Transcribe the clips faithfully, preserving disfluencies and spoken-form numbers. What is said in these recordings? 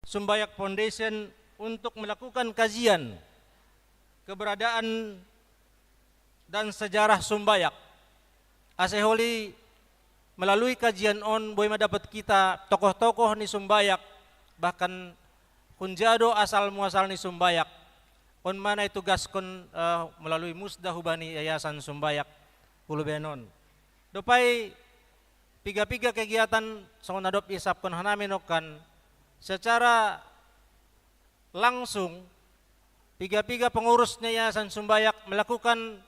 Sumbayak Foundation untuk melakukan kajian keberadaan dan sejarah Sumbayak. Ase holi melalui kajian on boi ma dapot hita tokoh-tokoh ni Sumbayak, bahkan hunja do asal muasal ni Sumbayak. On ma na itugaskon, eh, melalui musda hubani Yayasan Sumbayak Hulubenon. Dob ai piga-piga kegiatan songon na dob iisapkon hanami nongkan secara langsung piga-piga pengurus ni Yayasan Sumbayak melakukan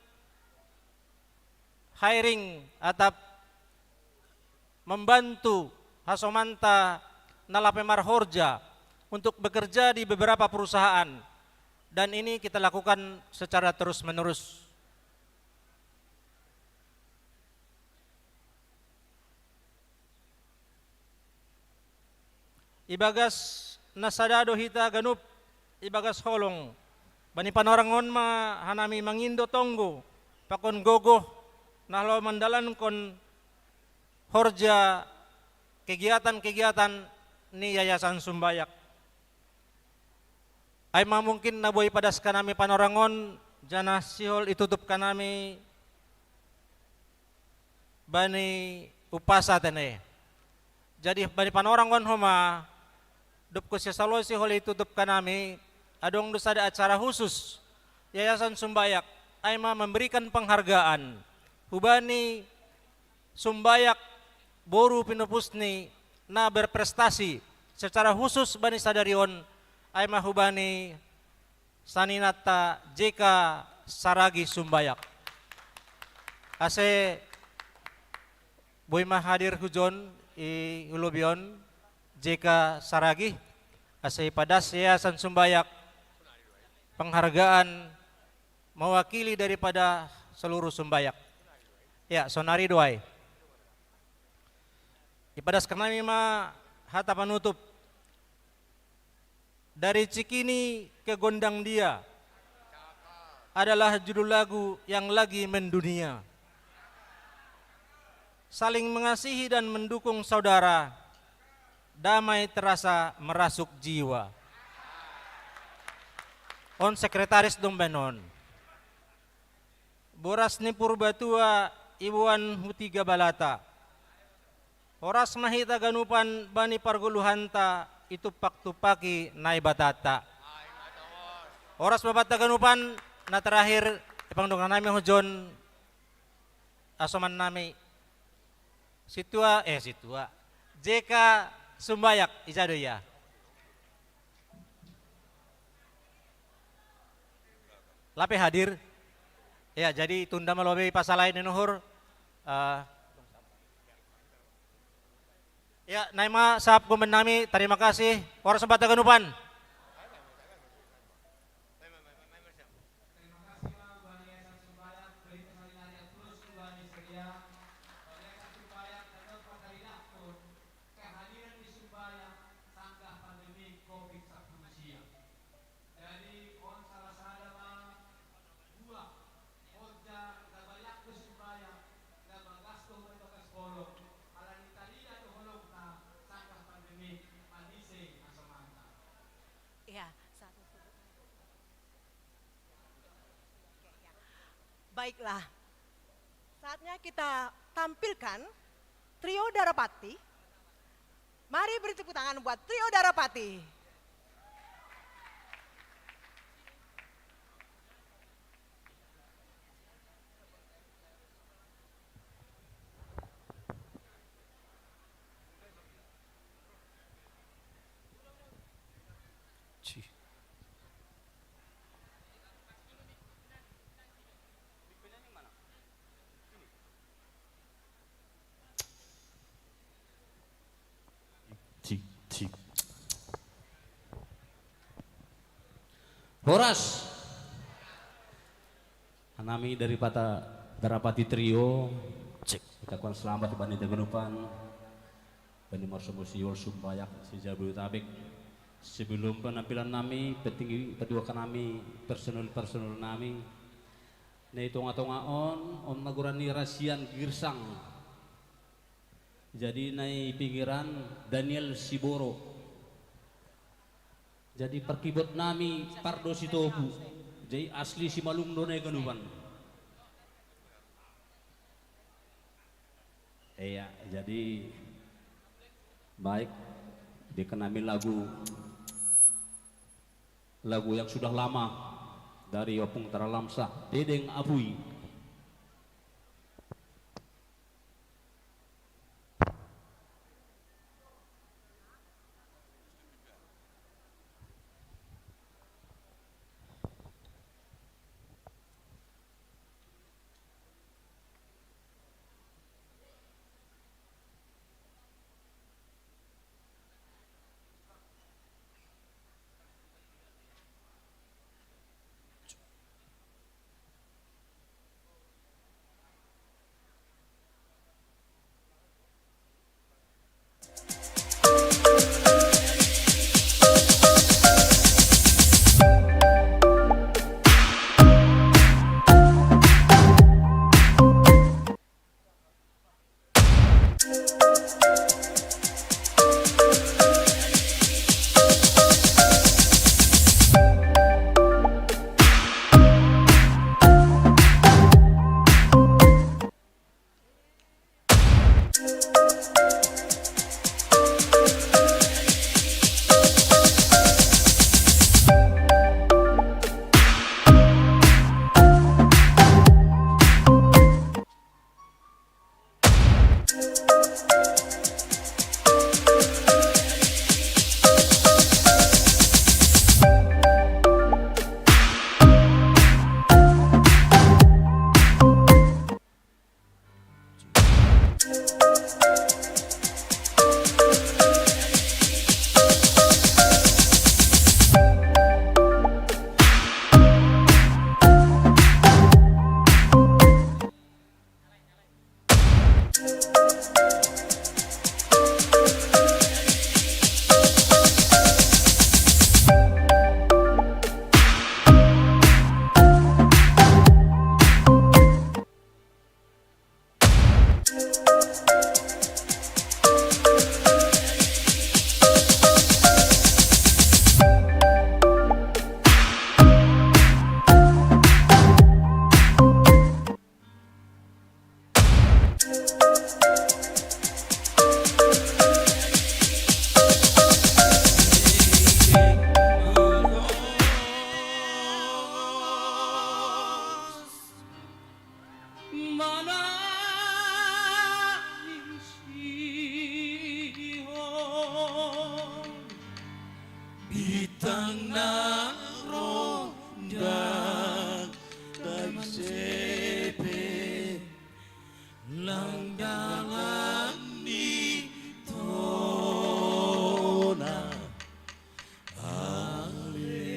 hiring atap membantu hasomanta na lape marhorja untuk bekerja di beberapa perusahaan, dan ini kita lakukan secara terus-menerus. Ibagas na sada do hita ganup ibagas holong, bani panorang on ma hanami mangindo tonggo pakon gogoh na laho mandalankon horja kegiatan-kegiatan ni Yayasan Sumbayak. Ai ma mungkin na boi ipadaskan nami panorang on, janah sihol itutupkan nami bani umpasa tene. Jadi bani panorang on homa, dob kusiasalo sihol itutupkan nami, adong do sada acara khusus Yayasan Sumbayak, ai ma memberikan penghargaan hubani Sumbayak boru pinupus ni na berprestasi secara khusus bani sadari on, ai ma hubani saninanta J K Saragih Sumbayak. Ase boi ma hadir hujon i ulubion J K Saragih, ase ipadas Yayasan Sumbayak penghargaan mewakili daripada seluruh Sumbayak. Ya, sonari do ai. Ipadaskan nami ma hata panutup. Dari Cikini ke Gondang Dia adalah judul lagu yang lagi mendunia. Saling mengasihi dan mendukung saudara, damai terasa merasuk jiwa. On sekretaris do umbahen on. Boras ni Purbatua iboan hu tiga balata. Horas ma hita ganupan bani pargoluhanta itumpak-tumpaki Naibatanta. Horas ma banta ganupan, na terakhir, ipangdok nami hujon asoman nami. Sintua, eh, sintua. J K Sumbayak, ija do ia? Lape hadir? Ya, jadi tunda ma lobi pasal lain ni nuhur. Eh, ya, nai ma sahap gomben nami, terima kasih. Horas ma banta ganupan. Iya, satu. Baiklah, saatnya kita tampilkan Trio Darapati. Mari beri tepuk tangan buat Trio Darapati. Cik, cik. Horas. Hanami dari Pata Darapati Trio. Cek. Ucapkan selamat bani haganupan, bani marsomusiol Sumbayak se-Jabodetabek. Sebelum penampilan nami, penting paduahon nami personil-personil nami. Na i tonga-tonga on, on ma goran ni Rasian Girsang. Jadi na i pinggiran Daniel Siboro. Jadi parkibot nami Pardo Sitopu. Jadi asli Simalungun do na i ganupan. Iya, jadi baik, dikenami lagu, lagu yang sudah lama dari Opung Taralamsa, Dedeng Apui. Manangisi ho bintang na ronda, tai sepe lang dalan ni tona ale.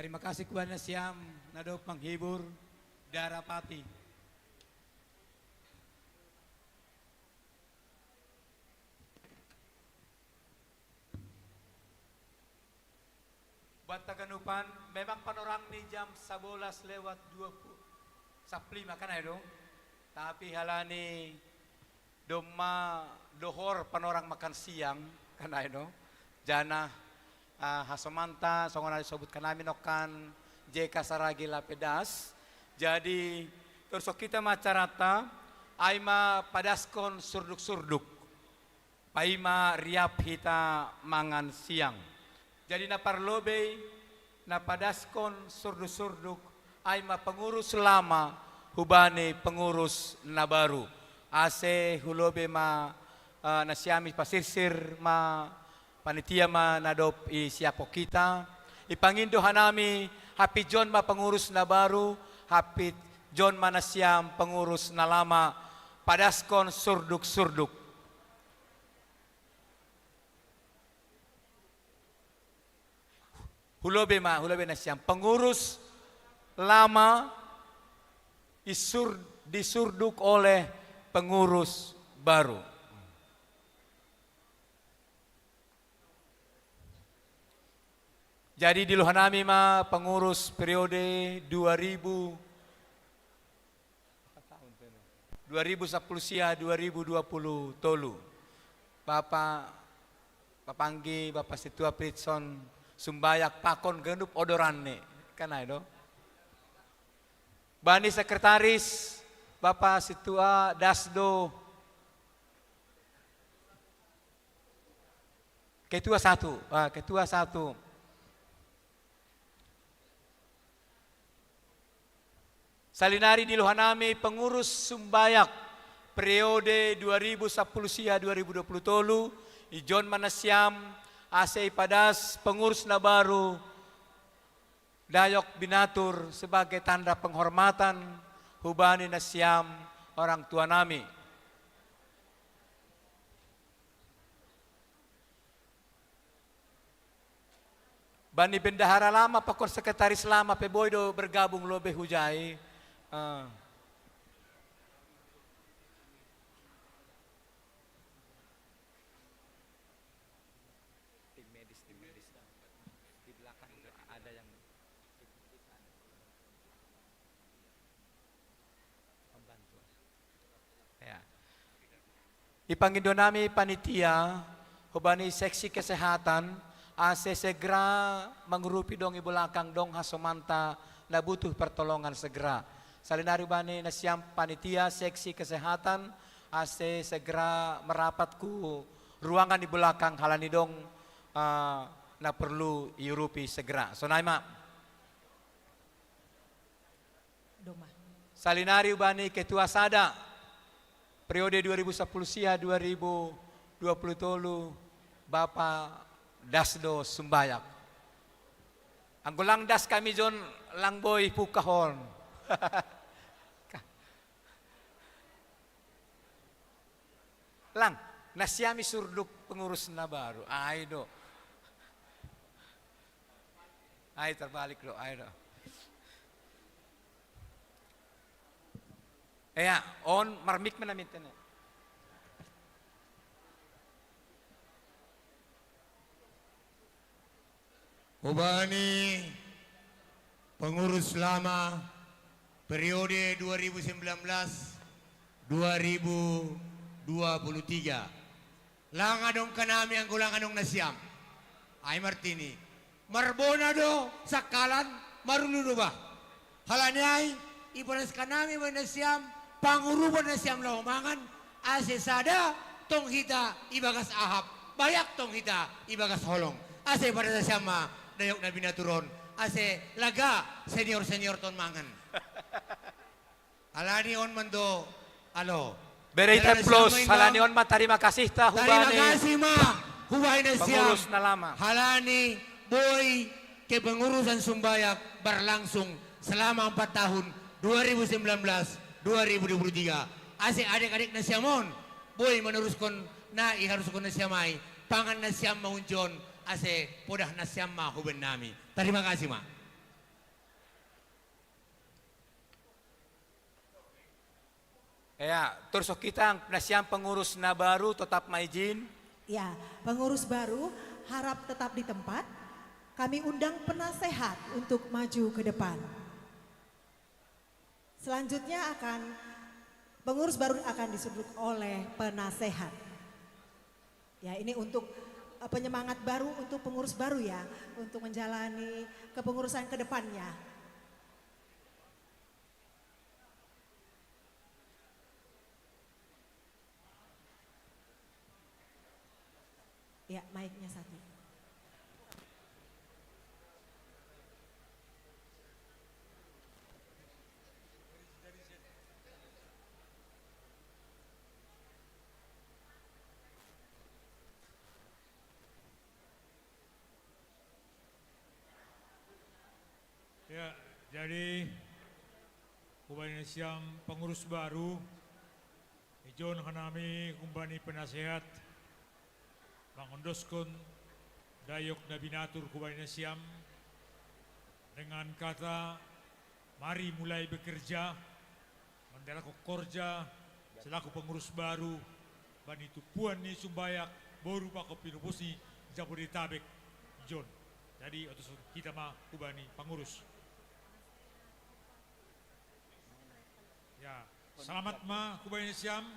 Tarima kasih kubaha nasiam na dob manghibur Darapati. Buat haganupan, memang panorang ni jam sabolas lewat dua puluh, saplima kan ai dong. Tapi halani domma dohor panorang makan siang kan ai dong. Janah, ah, hasomanta songon na disobutkan nami nongkan J K Saragi lape das. Jadi, torus hita ma acaranta, ai ma padaskon surduk-surduk. Paima riap hita mangan siang. Jadi na parlobei, na padaskon surduk-surduk, ai ma pengurus lama hubani pengurus na baru. Ase hulobe ma, eh, nasiam i pasirsir ma panitia ma na dob isiapkon hita. Ipangindo hanami, hapijon ma pengurus na baru, hapijon ma nasiam pengurus na lama, padaskon surduk-surduk. Hulobe ma, hulobe nasiam. Pengurus lama isur-, disurduk oleh pengurus baru. Jadi diluhanami ma pengurus periode dua ribu, dua ribu sapuluh sia dua ribu dua puluh tolu. Bapa, papanggi, Bapa Situa Fritson Sumbayak pakon ganup odoranni. Kan ai do. Bani sekretaris, Bapa Situa Dasdo. Ketua satu, ah, ketua satu. Salinari diluhanami pengurus Sumbayak periode dua ribu sapuluh sia dua ribu dua puluh tolu, ijon ma nasiam ase ipadas pengurus na baru Dayok Binatur sebagai tanda penghormatan hubani nasiam orang tua nami. Bani bendahara lama pakon sekretaris lama pe boi do bergabung lobe hujai. Ah. Tim medis, tim medis. Di belakang itu ada yang membantu. Ya. Ipangindo nami panitia, hubani seksi kesehatan, ase segera mangurupi dong i belakang dong hasomanta na butuh pertolongan segera. Salinari hubani nasiam panitia seksi kesehatan, ase segera merapat ku ruangan i belakang halani dong, ah, na perlu iurupi segera. Sonai ma. Doma. Salinari hubani ketua sada periode dua ribu sapuluh sia dua ribu dua puluh tolu, Bapa Dasdo Sumbayak. Anggo lang das hami jon lang boi pukahon. Lang, nasiam i surduk pengurus na baru. Ai do. Ai terbalik do, ai do. Ea, on marmik ma namin tene. Hubani pengurus lama periode dua ribu sembilan belas dua ribu dua puluh tiga. Lang adong hanami anggo lang adong nasiam. Ai martini. Marbona do sangkalan, marulu do bah. Halani ai, ipadaskan nami ma nasiam, pangurupion nasiam laho mangan, ase sada tong hita ibagas ahap, bayak tong hita ibagas holong. Ase ipadas nasiam ma dayok na binatur on, ase laga senior-seniorta on mangan. Halani on ma ito, alo. Bere hita plus, halani on ma tarima kasihta hubani. Tarima kasih ma hubani nasiam. Pengurus na lama. Halani boi kepengurusan Sumbayak berlangsung selama empat tahun, dua ribu sembilan belas dua ribu dua puluh tiga. Ase adek-adek nasiam on boi meneruskan na iharuskon nasiam ai, pangan nasiam ma hunjon, ase podah nasiam ma huben nami. Tarima kasih ma. Ya, terus kita nasiam pengurus na baru tetap maijin. Ya, pengurus baru harap tetap di tempat. Kami undang penasehat untuk maju ke depan. Selanjutnya akan pengurus baru akan disuduk oleh penasehat. Ya, ini untuk eh, penyemangat baru untuk pengurus baru ya, untuk menjalani kepengurusan ke depannya. Ya, mic-nya satu. Ya, jadi hubani nasiam pengurus baru, ijon hanami hubani penasehat, mangondoskon dayok na binatur hubani nasiam dengan kata mari mulai bekerja, mandalankon horja selaku pengurus baru bani tumpuan ni sumbayak boru pakon pinopos ni Jabodetabek ijon. Jadi otos kita ma hubani pengurus. Ya, selamat ma hubani nasiam.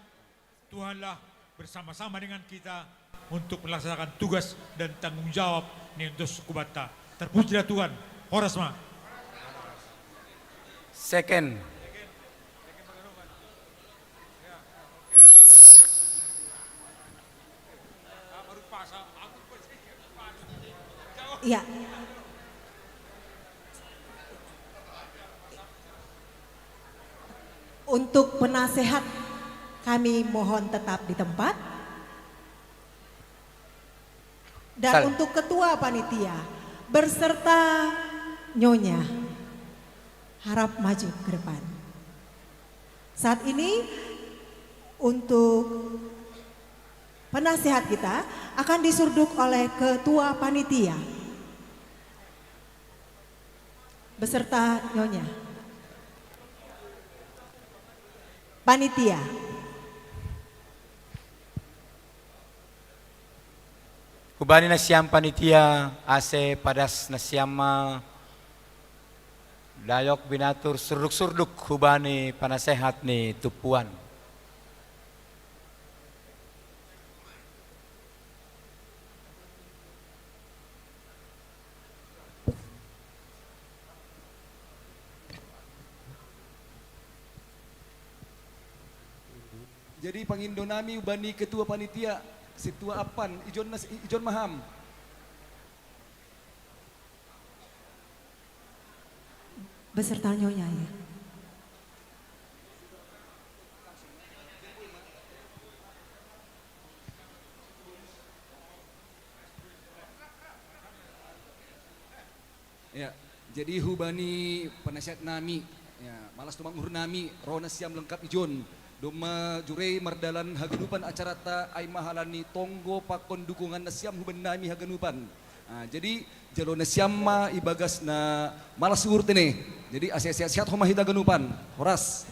Tuhanlah bersama-sama dengan kita untuk melaksanakan tugas dan tanggung jawab ni ondos hubanta. Terpujilah Tuhan. Horas ma. Second. Iya. Untuk penasehat kami mohon tetap di tempat. Dan Sal. Untuk ketua panitia berserta nyonya harap maju ke depan. Saat ini untuk penasehat kita akan disurduk oleh ketua panitia beserta nyonya. Panitia. Hubani nasiam panitia ase padas nasiam ma dayok binatur surduk-surduk hubani penasehat ni tumpuan. Jadi pangindo nami hubani ketua panitia, sintua ampan, ijon, ijon ma ham. Beserta nyonya ya. Ya, jadi hubani penasehat nami, ya, malas tumang uhur nami, ro nasiam lengkap ijon, domma jurei mardalan haganupan acarata ai ma halani tonggo pakon dukungan nasiam hubani nami haganupan. Nah, jadi jalo nasiam ma ibagas na malas uhur tene. Jadi ase sehat-sehat homa hita haganupan. Horas.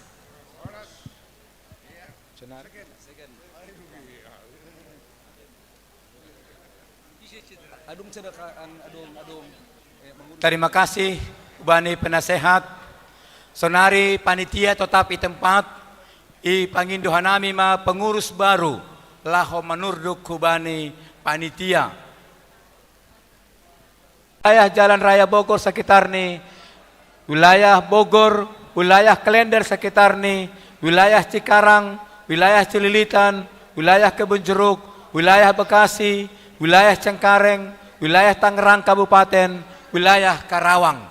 Terima kasih hubani penasehat. Sonari panitia totap i tempat, ipangindo hanami ma pengurus baru laho manurduk hubani panitia. Wilayah Jalan Raya Bogor sekitarni, wilayah Bogor, wilayah Klender sekitarni, wilayah Cikarang, wilayah Cililitan, wilayah Kebun Jeruk, wilayah Bekasi, wilayah Cengkareng, wilayah Tangerang Kabupaten, wilayah Karawang.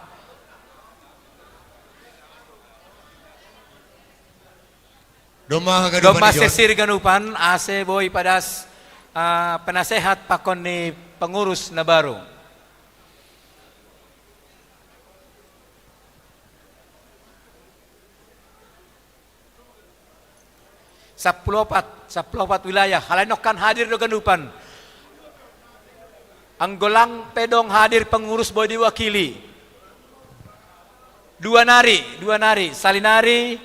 Domma haganupan. Domma sesir ganupan ase boi padas uh, penasehat pakon ni pengurus na baru. Sapuluh opat, sapuluh opat wilayah. Halai nongkan hadir do ganupan. Anggo lang pe dong hadir pengurus boi diwakili. Dua nari, dua nari, salinari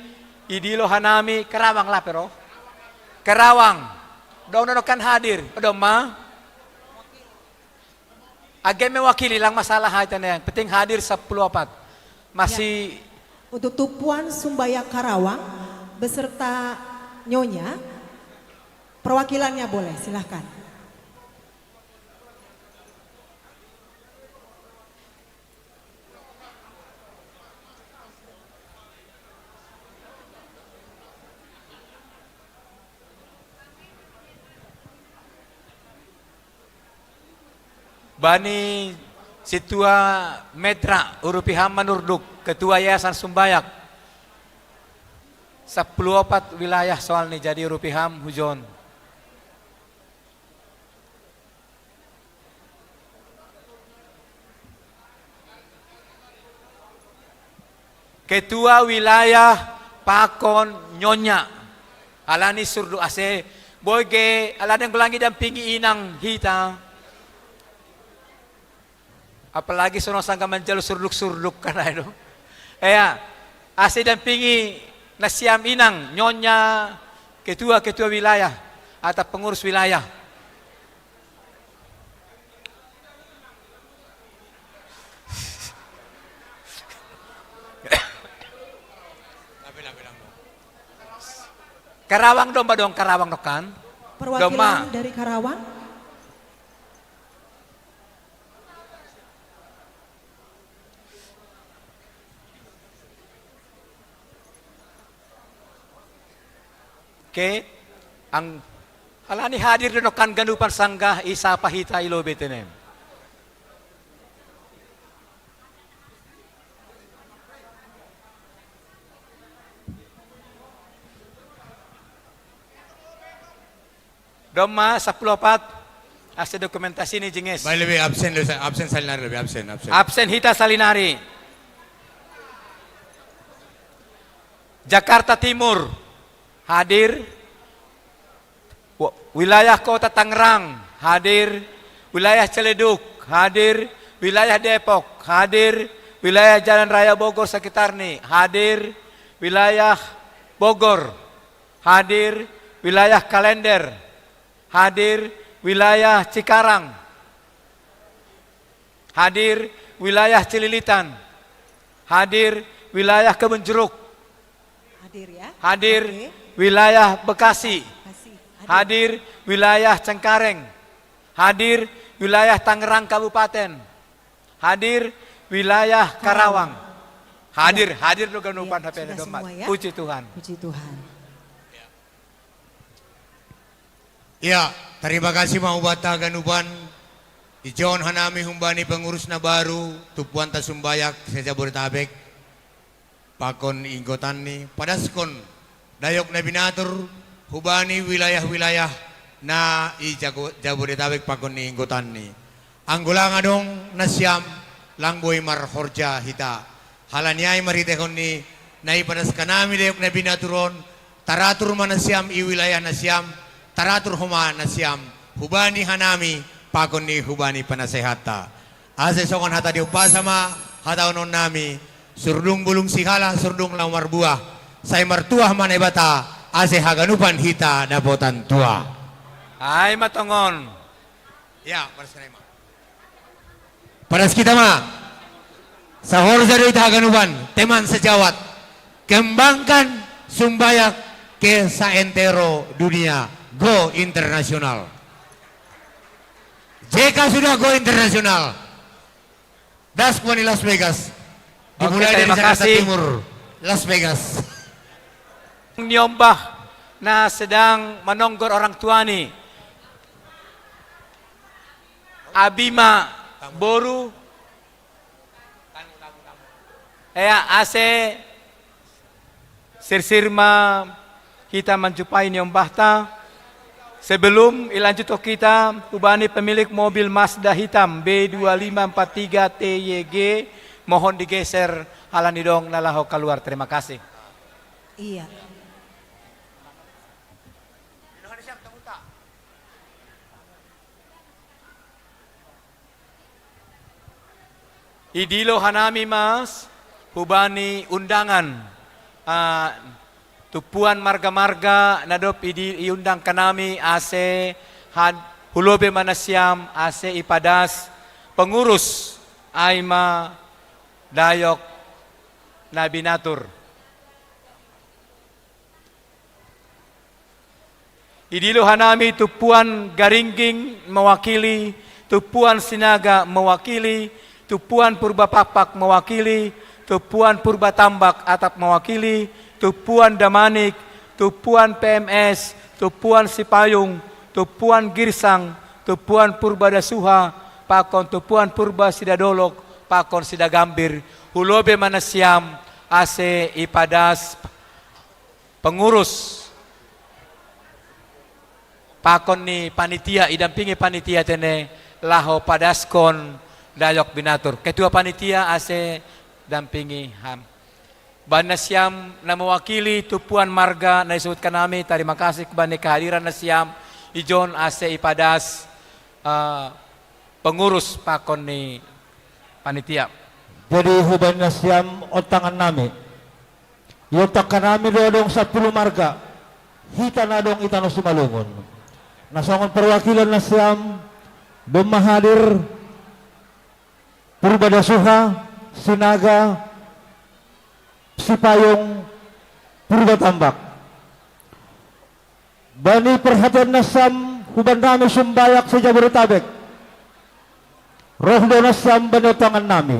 Idilo hanami Karawang lah pero. Karawang. Dong, dong kan hadir. Dong ma. Age mewakili lang masalah aja nih. Penting hadir sepuluh opat. Masih. Ya. Untuk Tupuan Sumbaya Karawang beserta Nyonya, perwakilannya boleh, silahkan. Bani Situa Metra, urupi ham manurduk, Ketua Yayasan Sumbayak. Sepuluh opat wilayah soal nih jadi urupi ham hujon. Ketua wilayah pakon Nyonya. Alani surduk ase, boy ge, alani yang langi dampingi inang hita. Apalagi sono sangka manjalo surduk-surduk kan itu. Ea, ase dampingi nasiam inang, Nyonya, ketua-ketua wilayah, atau pengurus wilayah. Karawang domba dong, Karawang dokan. Perwakilan dari Karawang. Oke, ang alani hadir donokan ganupan sanggah isa pahita ilo betenem. Doma sepuluh opat, ase dokumentasi ni jinges. Baik, lebih absen, lebih absen, salinari lebih absen, absen. Absen hita salinari. Jakarta Timur, hadir. Wa-, wilayah Kota Tangerang, hadir. Wilayah Ciledug, hadir. Wilayah Depok, hadir. Wilayah Jalan Raya Bogor sekitar nih, hadir. Wilayah Bogor, hadir. Wilayah Kalender, hadir. Wilayah Cikarang, hadir. Wilayah Cililitan, hadir. Wilayah Kebun Jeruk, hadir ya. Hadir. Oke. Wilayah Bekasi, Bekasi, hadir. Hadir. Wilayah Cengkareng, hadir. Wilayah Tangerang Kabupaten, hadir. Wilayah Karawang, Karawang, hadir. Hadir juga nupan. Ya, H P sudah semua ya. Puji Tuhan. Puji Tuhan. Ya, terima kasih mau bata ganupan. Ijon hanami humbani pengurus na baru, Tupuan ta Sumbayak se-Jabodetabek, pakon inggotanni, padaskon dayok na binatur hubani wilayah-wilayah na i Jago-, Jabodetabek pakon ni inggotanni. Anggo lang adong nasiam, lang boi marhorja hita. Halani ai marhitehon ni na ipadaskan nami dayok na binatur on, taratur ma nasiam i wilayah nasiam, taratur homa nasiam hubani hanami, pakon ni hubani panasehatta. Ase songon hata ni umpasa ma hataonon nami, surdung bulung sihala, surdung laho marbuah, sai martuah ma Naibata, ase haganupan hita dapotan tuah. Ai ma tongon. Ya, padas hita ma. Padas hita ma. Sahorja do hita haganupan, teman sejawat. Kembangkan Sumbayak ke seantero dunia. Go internasional. J K sudah go internasional. Das kuani Las Vegas. Oke, dimulai dari Jakarta Timur, Las Vegas. Niombah na sedang manonggor orang tua ni. Abima boru. Ea ase sirsir ma hita manjumpai niombahta. Sebelum ilanjut kita, hubani pemilik mobil Mazda hitam B dua lima empat tiga T Y G, mohon digeser halani dong na laho kaluar. Terima kasih. Iya. Idilo hanami mas, hubani undangan, ah, Tumpuan marga-marga na dob idi-, iundang hanami ase had-, hu lobei ma nasiam ase ipadas pengurus, ai ma dayok na binatur. Idilo hanami tumpuan Garingging mewakili, tumpuan Sinaga mewakili, tumpuan Purba Pakpak mewakili, tumpuan Purba Tambak atap mewakili, tumpuan Damanik, tumpuan P M S, tumpuan Sipayung, tumpuan Girsang, tumpuan Purba Dasuha, pakon tumpuan Purba Sidadolok, pakon Sidagambir, hu lobei ma nasiam ase ipadas pengurus, pakon ni panitia, idampingi panitia tene laho padaskon dayok binatur. Ketua panitia ase dampingi ham. Bahen nasiam na mewakili tumpuan marga na isebutkan hanami, tarima kasih hubani kehadiran nasiam, ijon ase ipadas, eh, pengurus pakon ni panitia. Jadi hubahen nasiam ontangannami. Iontak hanami do adong sampulu marga, hita na adong i tano Simalungun. Na songon perwakilan nasiam, domma hadir Purba Dasuha, Sinaga, Sipayung, Purba Tambak. Bani perhatian nasiam hubahen hanami sumbayak se-Jabodetabek. Roh do nasiam bani ontangannami.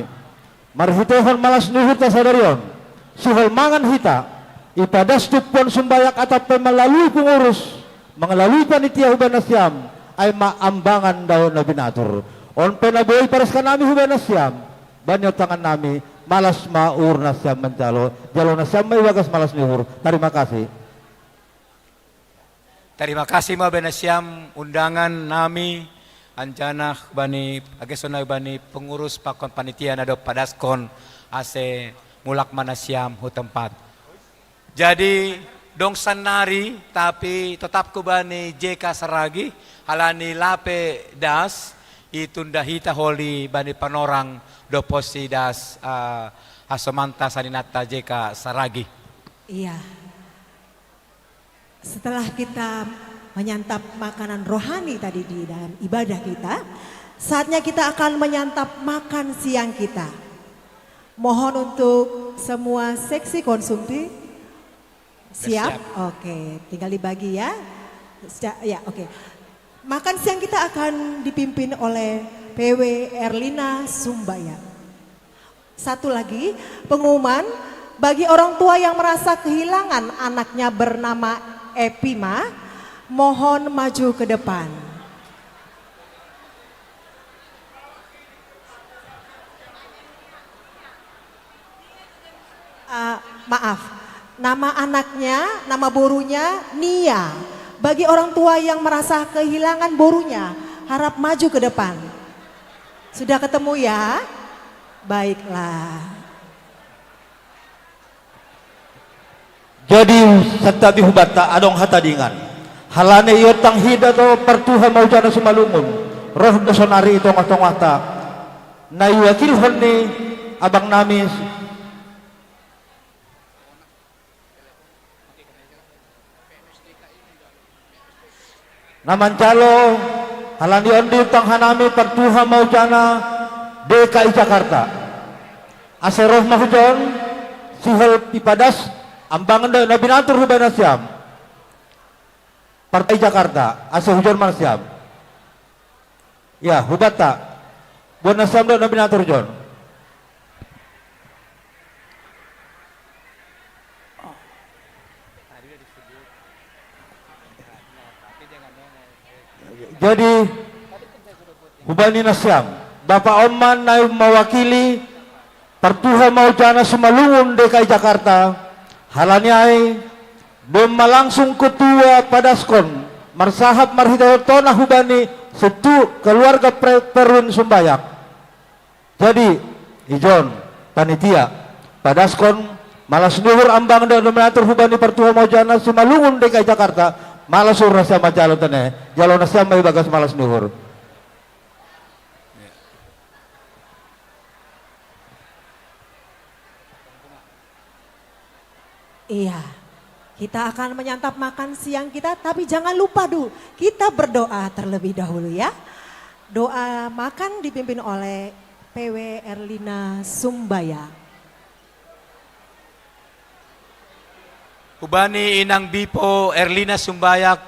Marhitehon malas ni uhurta sadari on, sihol mangan hita, ipadas tumpuan sumbayak atap pe melalui pengurus, melalui panitia hubahen nasiam, ai ma ambangan dayok na binatur. On pe na boi padaskan hanami hubahen nasiam, bani ontangannami, malas ma uhur nasiam manjalo, jalo nasiam ma ibagas malas ni uhur. Tarima kasih. Tarima kasih ma hubani nasiam undangannami, anjaha bani, age songon i bani pengurus pakon panitia na dob padaskon, ase mulak ma nasiam hu tempat. Jadi, dong sannari, tapi totap hubani J K Saragih, halani lape das, itunda hita holi bani panorang dob posi das, eh, hasomanta saninanta J K Saragih. Iya. Setelah kita menyantap makanan rohani tadi di dalam ibadah kita, saatnya kita akan menyantap makan siang kita. Mohon untuk semua seksi konsumsi. Siap? Siap. Oke, tinggal dibagi ya. Sejak, ya, oke. Makan siang kita akan dipimpin oleh P W Erlina Sumbaya. Satu lagi pengumuman, bagi orang tua yang merasa kehilangan anaknya bernama Epima, mohon maju ke depan. Eh, maaf, nama anaknya, nama borunya Nia. Bagi orang tua yang merasa kehilangan borunya, harap maju ke depan. Sudah ketemu ya? Baiklah. Jadi, santabi hubanta adong hatadingan. Halani iontang hita do partuha ma hujana Simalungun, roh do sonari i tongah-tongahta, na iwakilhon ni abangnami, na manjalo, halani on diontang hanami partuha ma hujana D K I Jakarta. Ase roh ma hujon, sihol ipadas ambangan dayok na binatur hubahen nasiam. Partai Jakarta, ase hujon ma nasiam. Ya, hubanta. Boan nasiam dayok na binatur jon. Jadi, hubani nasiam, Bapak Omman na mewakili partuha ma hujana Simalungun D K I Jakarta, halani ai, domma langsung ketua padaskon, marsahap marhitehon tona hubani sintua keluarga Pre-, Perwin Sumbayak. Jadi, ijon, panitia, padaskon malas ni uhur ambangan dayok na binatur hubani partuha ma hujana Simalungun D K I Jakarta, malas uhur nasiam manjalo tene, jalo nasiam ma ibagas malas ni uhur. Iya. Kita akan menyantap makan siang kita, tapi jangan lupa dulu, kita berdoa terlebih dahulu ya. Doa makan dipimpin oleh P W Erlina Sumbaya. Hubani inang bipo Erlina Sumbayak,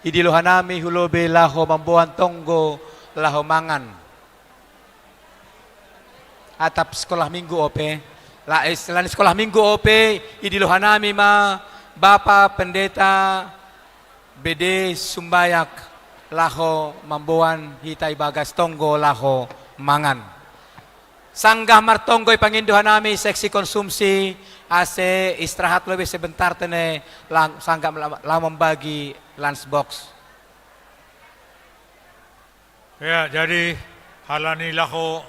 idilohanami hulobe laho mamboan tonggo laho mangan. Atap sekolah minggu ope, la, eh, selain sekolah minggu ope, idilohanami ma Bapa Pendeta B D Sumbayak laho mamboan hita ibagas tonggo laho mangan. Sanggah martonggo ipangindo hanami seksi konsumsi, ase istirahat lobi sebentar tene lang, sanggah la, la membagi lunch box. Ya, jadi halani laho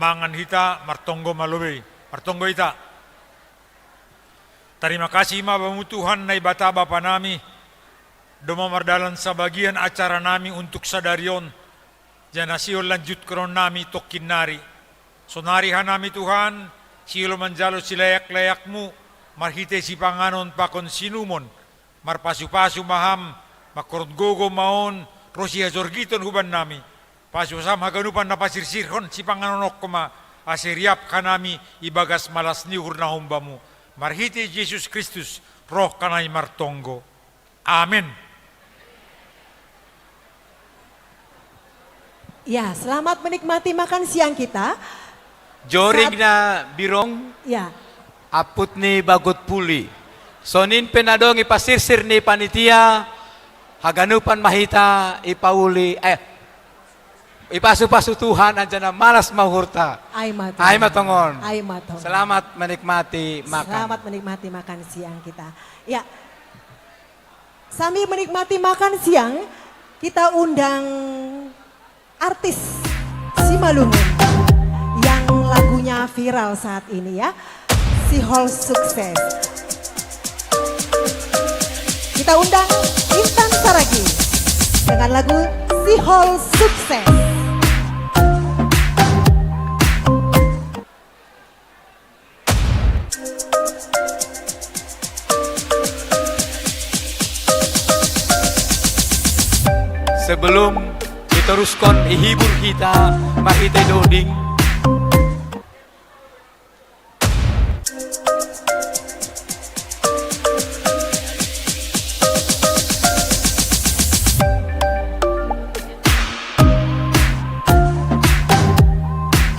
mangan hita martonggo ma lobi. Martonggo hita. Tarima kasih ma bamu Tuhan Naibata Bapa nami, domma mardalan sabagian acara nami untuk sadari on, janah sihol lanjutkonon nami tongkin nari. Sonari hanami Tuhan, sihol manjalo silayak-layakmu, marhitei sipanganon pakon sinumon, marpasu-pasu ma ham, mangkorhon gogo ma on, ro sihajorgiton huban nami. Pasu-pasu ham haganupan na pasirsirhon sipanganon on ma, ase riap hanami ibagas malas ni uhur na humbamu. Marhitei Jesus Kristus, roh hanami martonggo. Amen. Ya, selamat menikmati makan siang kita. Joring na birong, Ya, aput ni bagot puli. Sonin pe na dong ipasirsir ni panitia, haganupan ma hita ipauli, eh, ipasu-pasu Tuhan anjaha malas ma uhurta. Ai ma Tuhan. Ai ma tongon. Ai ma tongon. Selamat menikmati makan. Selamat menikmati makan siang kita. Ya, sambil menikmati makan siang, kita undang artis Simalungun yang lagunya viral saat ini ya, Sihol Sukses. Kita undang Intan Saragih dengan lagu Sihol Sukses. Sebelum diteruskon, ihibur hita marhitei doding.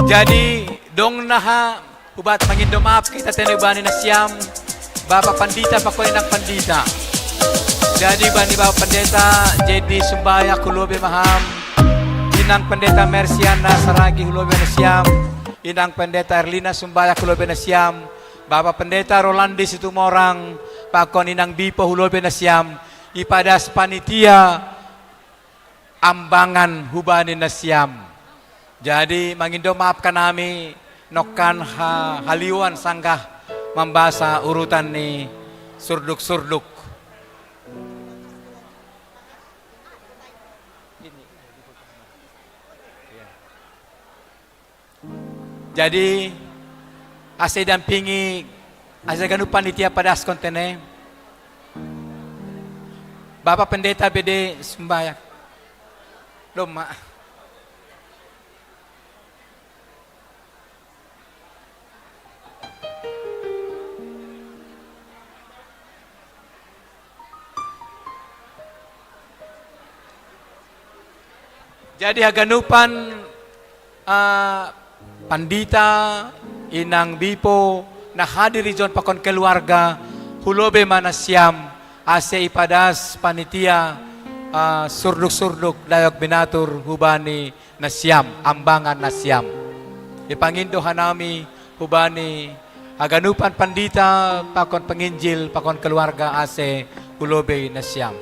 Jadi dong naha hubat mangindo maaf hita tene hubani nasiam, Bapa Pandita pakon Inang Pandita. Jadi hubani Bapa Pendeta J D Sumbayak hulobi ma ham, Inang Pendeta Mersiana Saragih hulobi ma nasiam, Inang Pendeta Erlina Sumbayak hulobi ma nasiam, Bapa Pendeta Rolandi Situmorang pakon Inang Bipo hulobi ma nasiam, ipadas panitia ambangan hubani nasiam. Jadi mangindo maaf hanami nongkan ha, haliuan sanggah mambasa urutan ni surduk-surduk. Jadi ase dampingi, ase ganup panitia padaskon tene, Bapa Pendeta B D Sumbayak. Domma. Jadi haganupan, ah, pandita, inang bipo, na hadir ijon pakon keluarga, hulobi ma nasiam, ase ipadas panitia, ah, surduk-surduk dayok binatur hubani nasiam, ambangan nasiam. Ipangindo hanami hubani haganupan pandita pakon penginjil pakon keluarga ase hulobi nasiam.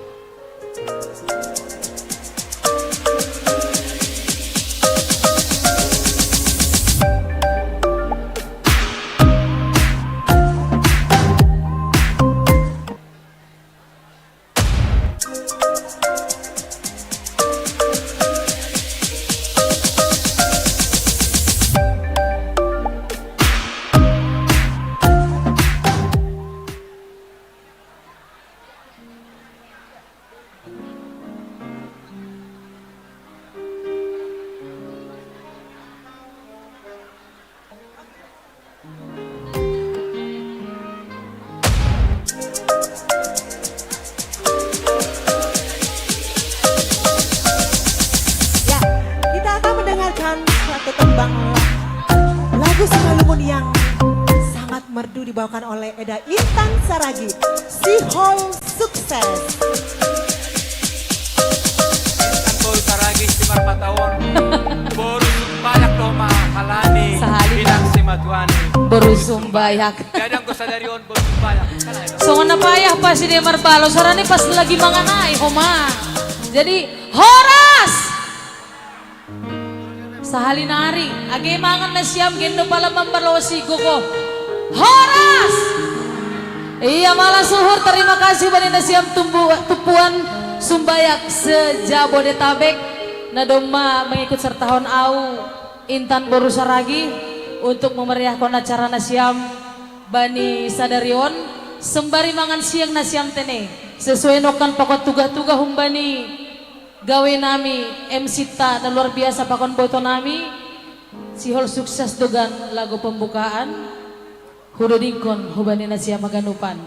Salumun yang sangat merdu dibawakan oleh Eda Intan Saragi. Sihol sukses. Boru Saragi si Marpataon. Boru sumbayak doma halani. Sahali. Bilang si Matuani. Boru sumbayak. Jadang ko sadarion boru sumbayak. Songon na payah pasti dia marbalo, sorani pas lagi manganai homa. Jadi horas. Sahali nari, age mangan nasiam gendo pala mambarlosi gogo. Horas. Ia malas uhur, terima kasih bani nasiam tumpuan sumbayak se-Jabodetabek na domma mengikut sertahon au Intan boru Saragi untuk memeriahkon acara nasiam bani sadarion, sembari mangan siang nasiam tene sesuai nokkan pakon tugah-tugah humbani gawe nami, M C ta na luar biasa pakon boto nami. Sihol sukses dogan lagu pembukaan. Hudodingkon hubani nasiam haganupan.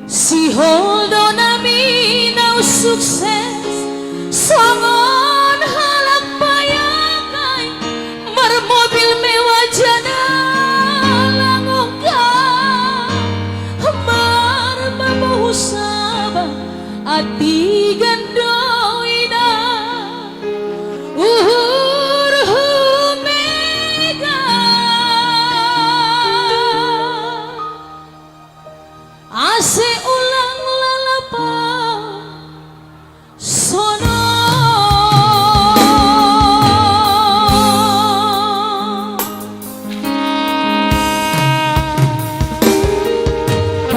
Sihol do nami na sukses songon halak payakai, marmobil mewah jana lang ongga, marmabohu saba atigan do ina uhurhu mega. Ase ulang lalapa sono.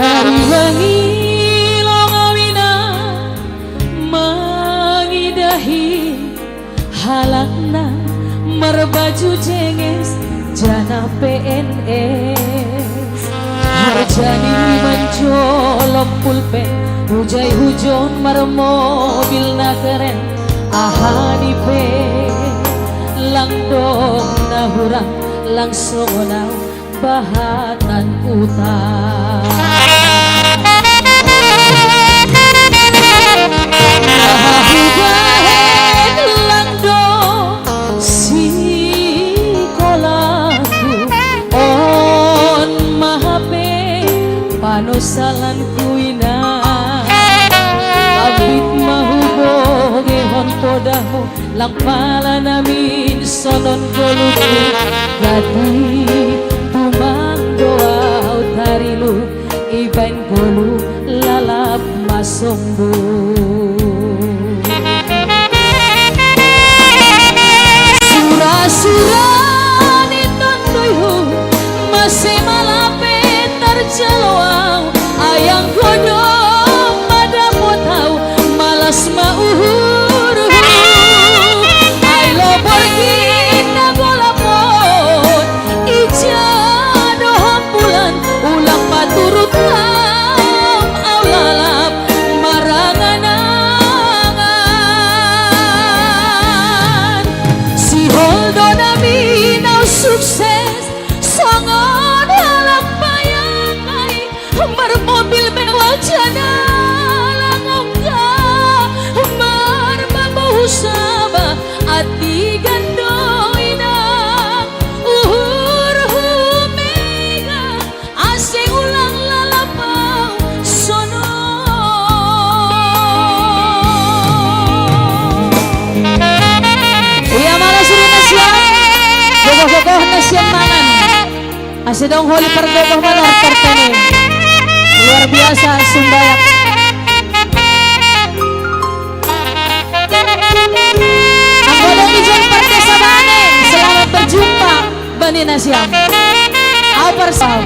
Hari wangi longowina mangidahi halakna marbaju jenges jana P N S. Harjani manjolom pulpen, hujai hujon marmobil na keren, aha ni pe lang dong na hurang, lang songon au bahatan utang. Aha hubahen lang do sikolahku, on ma hape panosalanku ina. Ambit ma hubogehon podahmu, lang pala namin sonon goluhku, gati tumang do au tarilu, ibaen goluh lalap masombu. Sura-sura ni tonduyhu, mase ma lape tarjalo au, ai anggo domma dapot au, malas ma uhurhu. Ai lo borngin na golap on, ija do hambulan, ulang paturut lam au lalap marangan-angan. Sihol do namin au sukses songon halak payakai, marmobil mewah jana lang ongga, marmabohu saba atigan do ina uhurhu mega. Ase ulang lalap au sono. Ia malas uhur nasiam, gogoh-gogoh nasiam mangan. Ase dong holi pargogoh manortor tene. Luar biasa sumbayak. Anggo dong ijon parkesa bane, selamat berjumpa. Bani nasiam. Au parsau.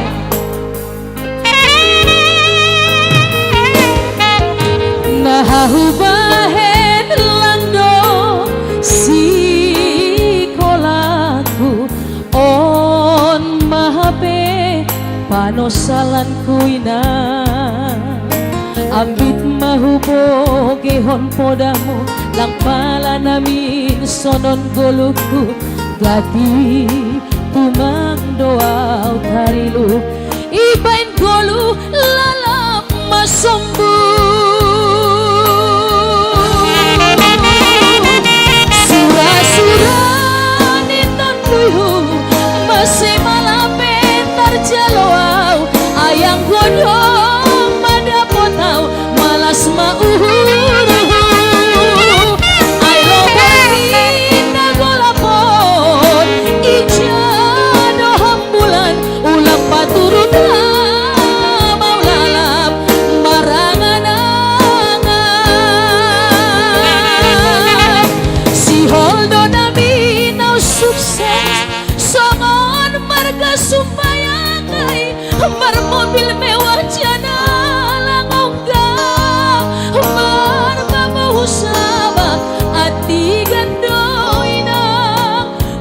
Na hubahen lang do sikolahku, on ma hape panosalanku ina. Ambit ma hubogehon podahmu, lang pala namin sonon goluhku, gati tumang do au tarilu, ibaen goluh lalap masombu. Pilme wajana langongga, marmamau sabat ati gandoina,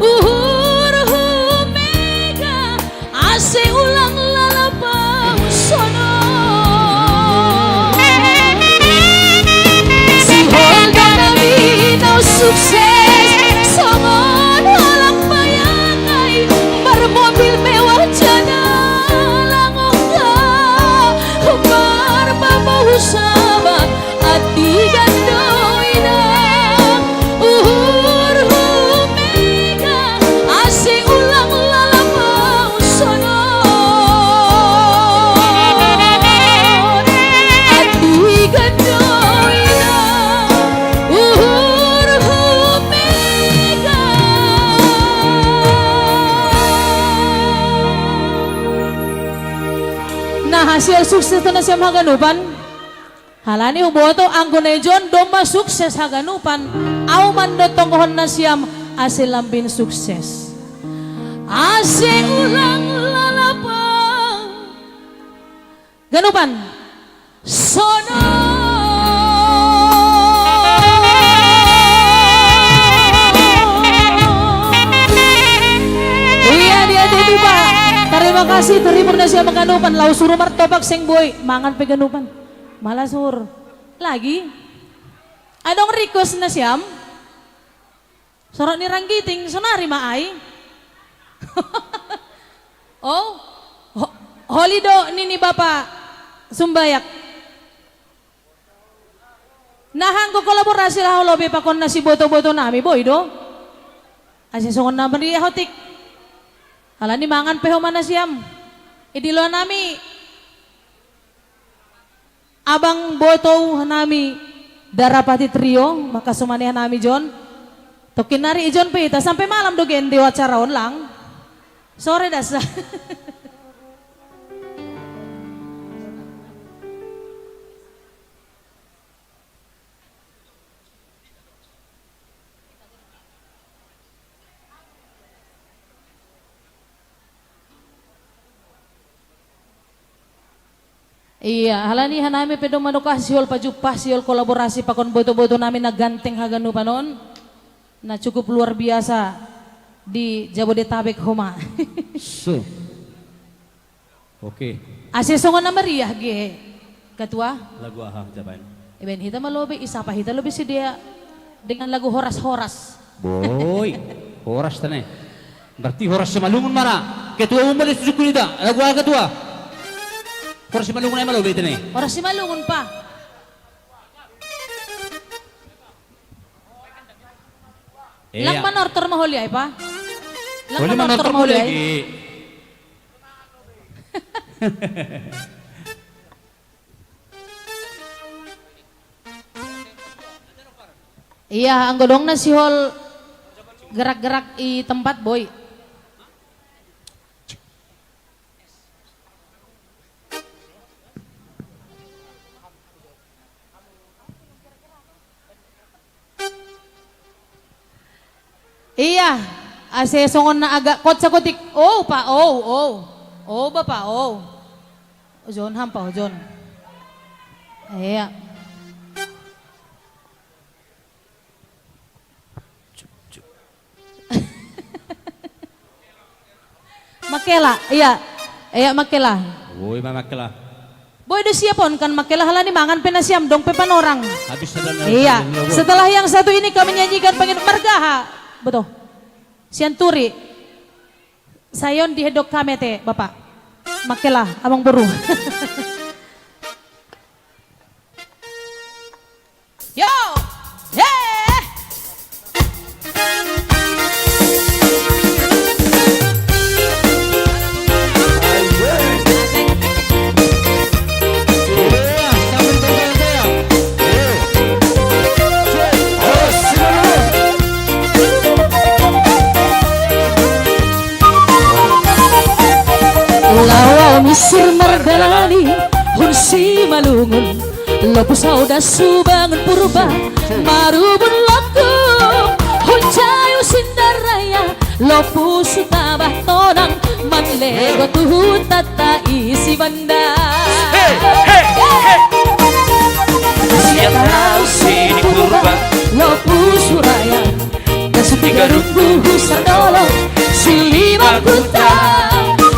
uhur humega, ase ulang lalapau sono. Sihol danami nau sukses, songon holang bayangai, marmobil mewah jana langongga, marmamau sabat ati gandoina, uhur humega, ase ulang lalapau sono. Ati gandoina, uhur humega. Nah, hasil sukses tu nasiam haganupan. Halani huboto anggo na ijon domma sukses haganupan, au mandok tonggohon nasiam ase lambin sukses. Ase ulang lalapau ganupan. Sono. Iya dia dia tuh, Pak. Terima kasih terhibur nasiam haganupan, lau suru martopak seng boi, mangan pe ganupan. Malas hur. Lagi. Adong request nasiam. Sorot ni Ranggiting, sonari ma ai. Oh, ho-, holi do nini bapa Sumbayak. Nah, anggo kolaborasi laho lobi pakon na siboto-boto nami, boi do. Ase songon na meriah otik. Alani mangan pe homa nasiam. Idilo nami. Abang botou nami Darapati Trio, maka sumaniah nami jon. Tokin nari ijon pe ita sampe malam do gende acara on lang. Sore dasa. Iya, halani hanami pe domma dokah sihol pajumpah, sihol kolaborasi pakon boto-boto nami na ganteng haganupan on, na cukup luar biasa di Jabodetabek homa. So. Oke. Ase songon na meriah ge, Ketua. Lagu aha jaban? Ibaen hita ma lobe, isapa hita lobe sidea dengan lagu horas-horas. Boi, horas tene. Berarti horas Simalungun mana? Ketua umum ada sujuk kita. Lagu aha, Ketua? Horas Simalungun ai ma lobe tene. Horas Simalungun, pa. Iya. Lang manortor ma holi ai, pa. Lang holi manortor manortor ma ma holi holi ai. Lagi. Iya, anggo dong na sihol gerak-gerak i tempat, boi. Iya, ase songon na agak kotsa kotik. Oh, pa, oh, oh. Oh, bapa, oh. Ojon, hampa, ojon. Iya. Makela, iya. Iya, makela. Woi, ma makela. Boi do siap on kan makela, halani mangan pe nasiam, dong pe panorang. Habis sedang. Iya. Setelah yang satu ini kami nyanyikan pengen margaha. Betul. Sianturi. Sayon dihedok kami te, Bapak. Makela, Amang Boru. Yo! Heh! Laho misir mardalani hun Simalungun, lopus au das hubangun Purba, marubun lokku hun Jayu Sindaraya, lopus tabah tonang man Ego tuhu tata isi banda. Siap tahu sini purba, lopu suraya. Nasuti garumbu husar dolo, silima kuta.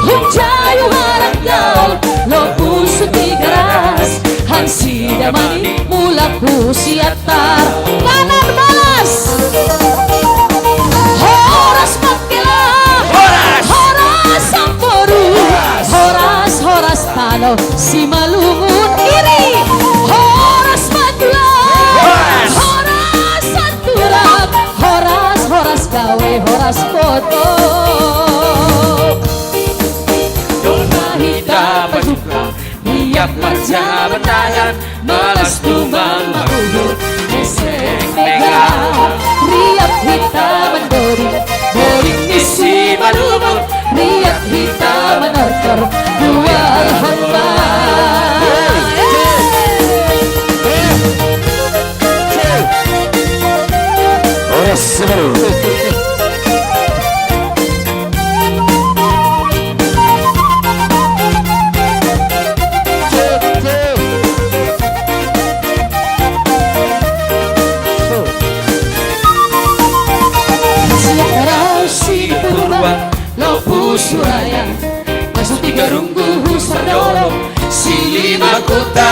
Hunjayu haranggaol, lopu suti garas. Hansi damani mulaku siatar. Kanan balas. Horas Pakela. Horas. Horas Samboru. Horas. Horas, horas talo Simalungun iri. Horas Madula. Horas. Horas Santurak. Horas, horas gawe, horas foto. Dona hita pajuka, liak marja batagan, malas tumbang mauhur, esek mega. Riap hita mandori, boring isi balumur, riap hita manortor, dua hormat. Horas Semeru. Siap rausi purba, lopu suraya. Maksud tiga runggu husar dolo, silima kuta.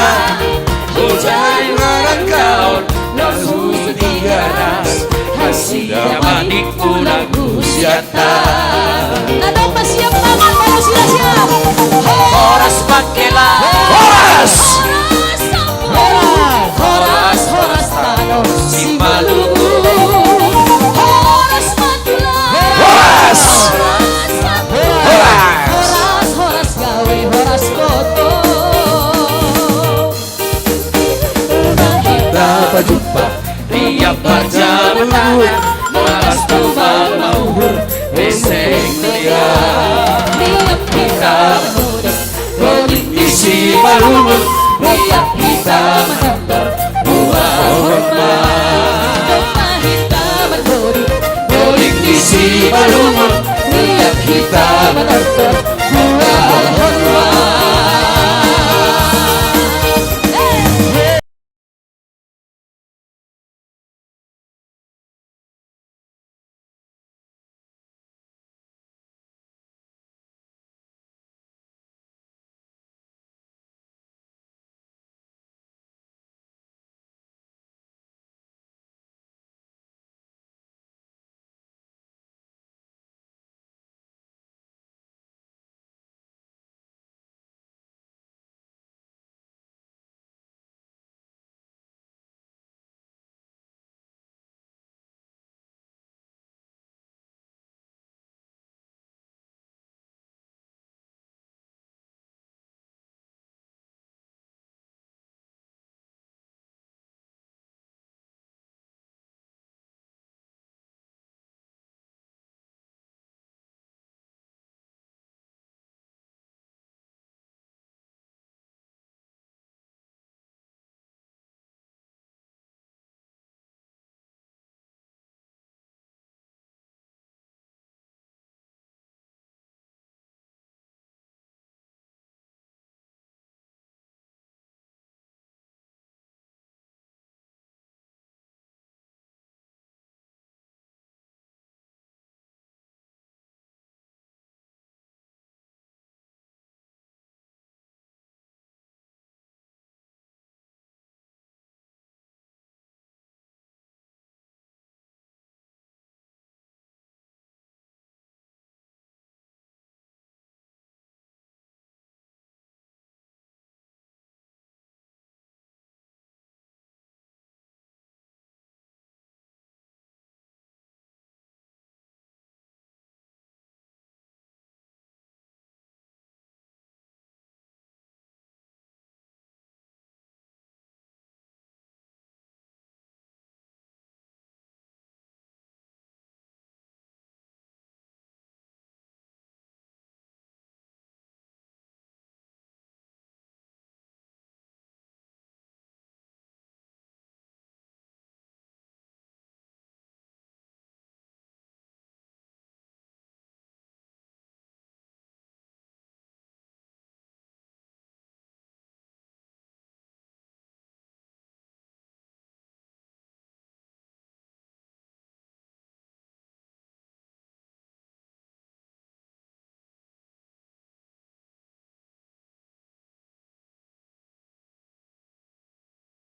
Hujai marangkaon, lopu tiga ras. Hansi damani mulaku siatar. Nadong masiap tangan, kalau sila siap. Horas Pakela. Horas. Horas Samboru. Horas. Horas, horas talo Simalungun. Horas Madula. Horas. Horas Santurak. Horas. Horas, horas gawe, horas foto. Kita pajumpa, riap marja batagan, malas tumbang mauhur, esek mega. Riap hita mandori, boring isi balumur, riap hita manortor, dua hormat. Dona hita mandori, boring isi balumur, riap hita manortor,